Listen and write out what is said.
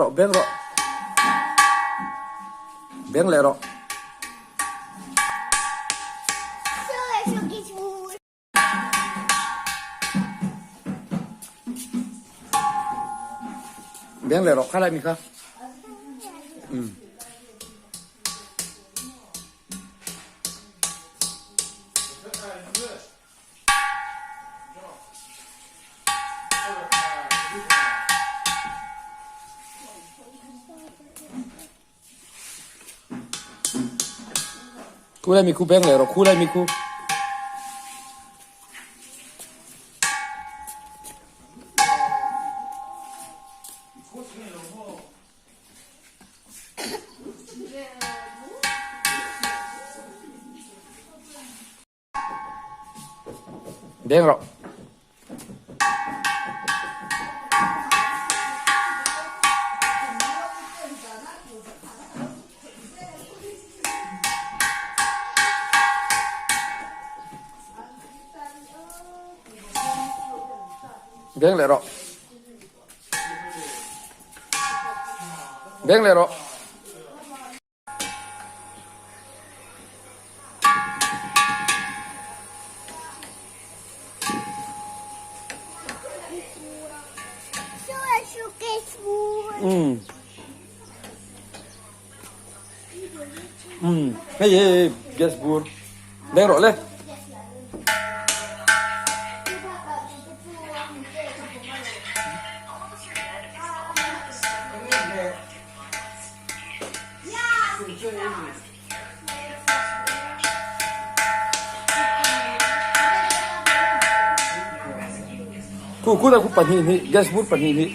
Rawh beng rawh. Beng leh rawh. Beng leh rawh kha lai mi kha. Um. Khu lai mi khu beng leh rawh khu lai mi khu. Beng rawh. Beng leh rawh. Beng leh rawh. Um. Um. Hei hei hei gas bur. Beng rawh le. Khu khu dah khu pahnih hnih gas bur pahnih hnih.